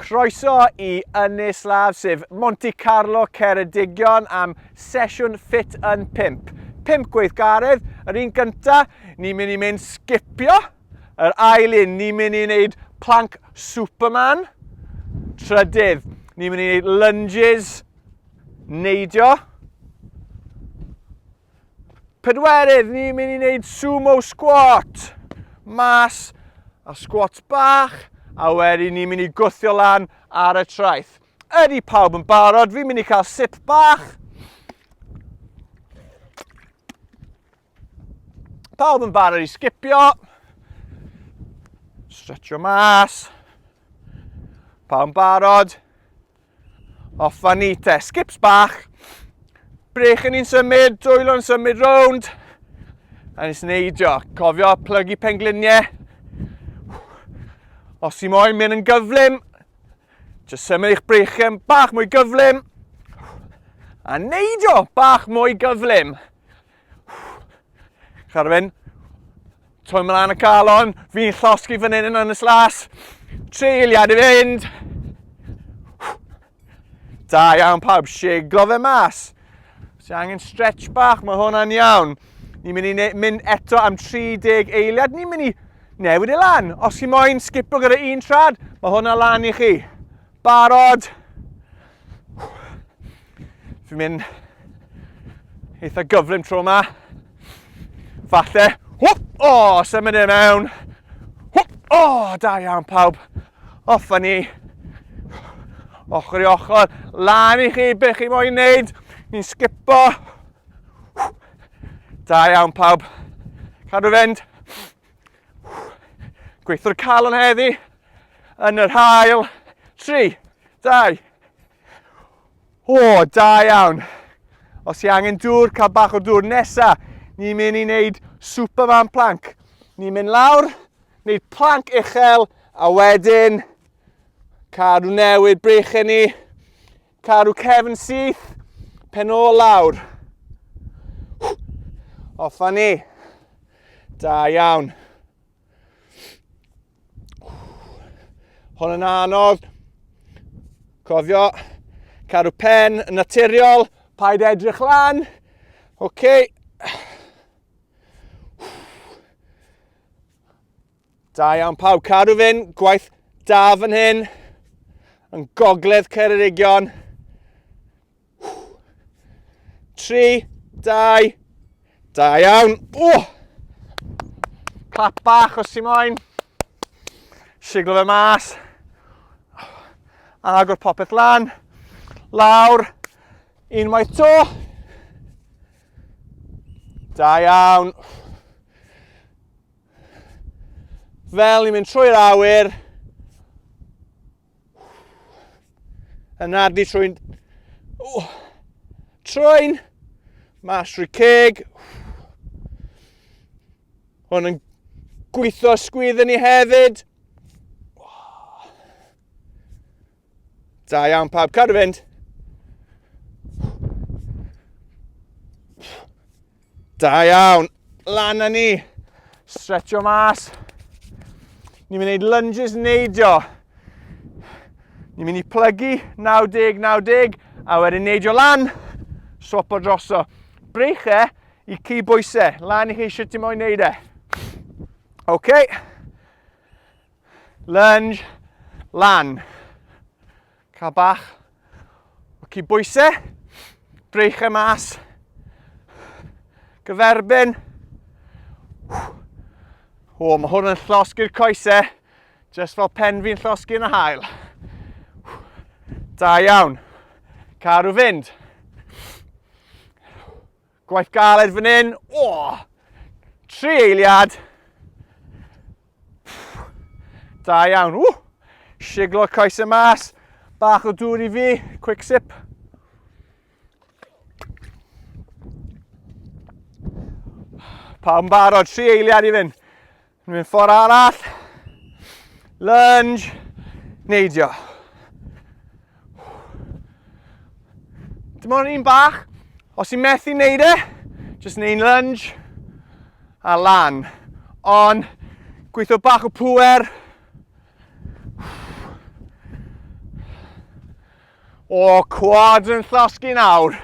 Croeso i Ynys Laf, sef Monte Carlo Ceredigion am sesiwn Ffit yn 5. 5 gweithgaredd, yr un gynta, ni'n mynd i mynd sgipio. Yr ail un, ni'n mynd i wneud plank Superman. Trydydd, ni'n mynd i wneud lunges, neidio. Pedwerydd, ni'n mynd i wneud sumo squat. Mas a squat bach, a wedyn ni'n mynd i gwthio lan ar y traeth. Ydy pawb yn barod? Fi'n mynd i cael sip bach. Pawb yn barod i sgipio. Stretcho mas. Pawb yn barod. Off a ni te. Skips bach. Breichyn ni'n symud, dwylo'n symud rownd. A ni'n neidio. Cofio plygu pengliniau. Os ti moyn mynd yn gyflym, jyst symud eich breichiau bach mwy gyflym. A neidio bach mwy gyflym. Carwyn, troi mlaen y calon, fi'n llosgi fan hyn yn Ynys Las. Treiliad i fynd. Da iawn pawb, siglo fe mas. Os angen stretch bach, mae hwnna'n iawn. Ni'n mynd i mynd eto am 30 eiliad. Ni'n mynd i newid e lan. Os chi moyn sgipo gyda un trad, mae hwnna lan i chi. Barod. Fi'n mynd eitha gyflym tro yma. Falle. Hwp! O, oh, symud e mewn. Hwp! O, oh, da iawn pawb. Off â ni. Ochr i ochr. Lan i chi, be chi moyn wneud. Ni'n sgipo. Da iawn pawb. Cadw fynd. Gweithio'r calon heddi. Yn yr hael. 3, 2, O, da iawn. Os ti angen dŵr, cael bach o dŵr. Nesa, ni'n mynd i wneud Superman plank. Ni'n mynd lawr, wneud plank uchel, a wedyn cadw newid breichau ni, cadw cefn syth, pen ôl lawr. Off â ni. Da iawn. Hwn yn anodd. Cofio, cadw pen yn naturiol, paid edrych lan. Oce. Okay. Da iawn pawb, cadw fynd, gwaith da fan hyn, yn gogledd Ceredigion. 3, 2, da iawn. O! Clap bach os ti moyn. Siglo fe mas. Agor popeth lan. Lawr. Unwaith to. Da iawn. Fel ni'n mynd trwy'r awyr. Anadlu trwy'n... Oh, trwy'n... Mas trwy ceg. Hwn yn gweithio sgwydd yn ni hefyd. Da iawn pawb, cadw fynd. Da iawn. Lan â ni. Stretcho mas. Ni'n mynd i wneud lunges neidio. Ni'n mynd i plygu 90, 90, a wedyn neidio lan, swapo droso. Breichau i cyd bwysau. Lan i chi sut ti'n moyn neud e. OK. Lunge, lan. Cael bach o cyd bwysau. Breichau mas. Gyferbyn. O, mae hwn yn llosgi'r coesau. Just fel pen fi'n llosgi yn y hael. Da iawn. Cadw fynd. Gwaith galed fan hyn. O! 3 eiliad. Da iawn. Ww! Siglo coesau mas. Bach o dŵr i fi. Quick sip. Pawb yn barod. 3 eiliad i fynd. Ni'n mynd ffordd arall. Lunge. Neidio. Dim ond un bach. Os ti'n methu neud e, jyst neud lunge a lan. Ond gweithio bach o pwer. O, quads yn llosgi nawr.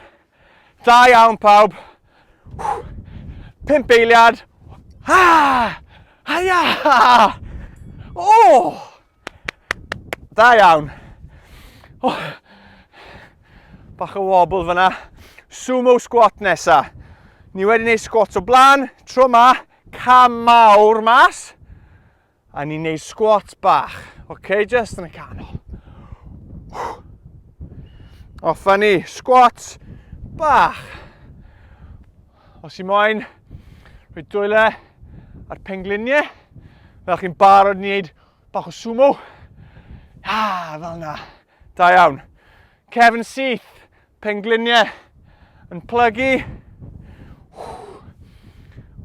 Da iawn pawb. Pimp eiliad. Ha! Haia! O! Da iawn. Oh. Bach o wobble fyna. Sumo squat nesa. Ni wedi gwneud squat o blaen, tro ma, cam mawr mas. A ni'n neud squat bach. Ok, just yn y canol. Off â ni. Squat bach. Os i moyn, rhoi dwylo ar pengliniau. Fel chi'n barod i wneud bach o sumo. Ah, fel na. Da iawn. Cefn syth, pengliniau yn plygu.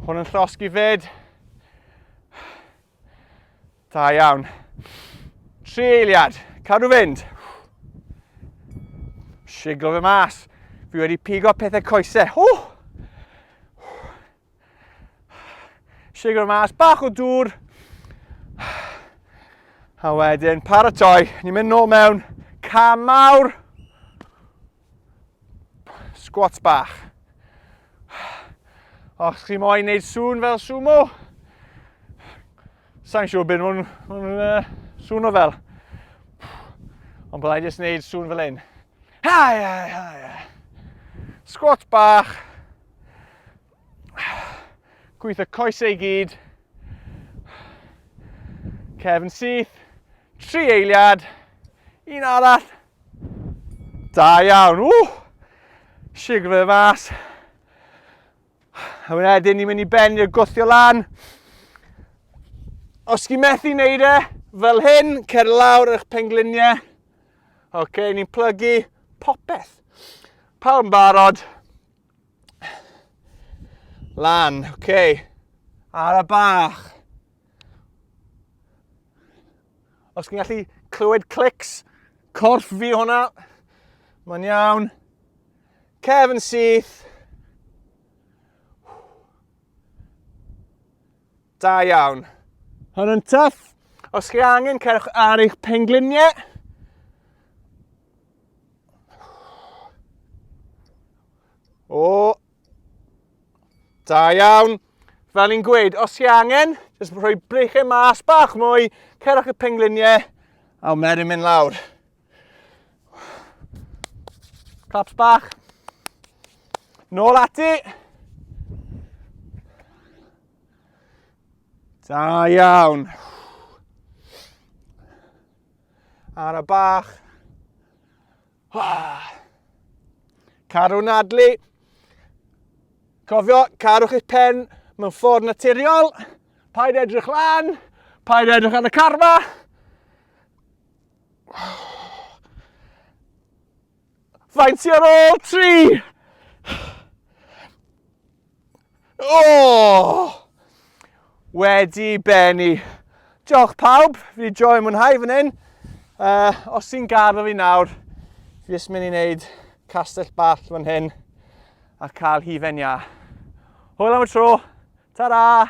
Hwn yn llosgi fyd. Da iawn. Tri eiliad. Cadw fynd. Siglo fe mas. Fi wedi pigo pethau coesau. Oh! Siglo mas. Bach o dŵr. A wedyn paratoi. Ni'n mynd nôl mewn. Cam mawr. Squat bach. Os chi moyn neud sŵn fel sumo, sa'n siŵr beth nhw'n nhw, uh, sŵno fel. Ond byddai jyst neud sŵn fel un. Hai, hai, hai. Squat bach. Gweithio coesau i gyd. Cefn syth. Tri eiliad. Un arall. Da iawn. Ww! Sigr fe mas. A wedyn ni'n mynd i ben i'r gwthio lan. Os chi'n methu wneud e fel hyn, cer lawr eich pengliniau. Oce, okay, ni'n plygu popeth. Pawb yn barod. Lan, oce. Okay. Ar y bach. Os chi'n gallu clywed clics, corff fi hwnna, mae'n iawn. Cefn syth. Da iawn. Hwn yn tough. Os chi angen, cerwch ar eich pengliniau. O, Da iawn. Fel ni'n gweud, os chi angen, jyst rhoi breichiau mas bach mwy, cerwch y pengliniau, a wedyn mynd lawr. Claps bach. Nôl ati. Da iawn. Ar y bach. Carw nadlu. Cofio, carwch eich pen mewn ffordd naturiol. Paid edrych lan. Paid edrych ar y carfa. Faint sy ar ôl? Tri! Oh! Wedi bennu. Diolch pawb, fi wedi joio mwynhau fan hyn. Uh, os ti'n gadw fi nawr, fi jyst mynd i wneud castell ball fan hyn a cael hufen iâ. Hwyl am y tro. Ta-ra!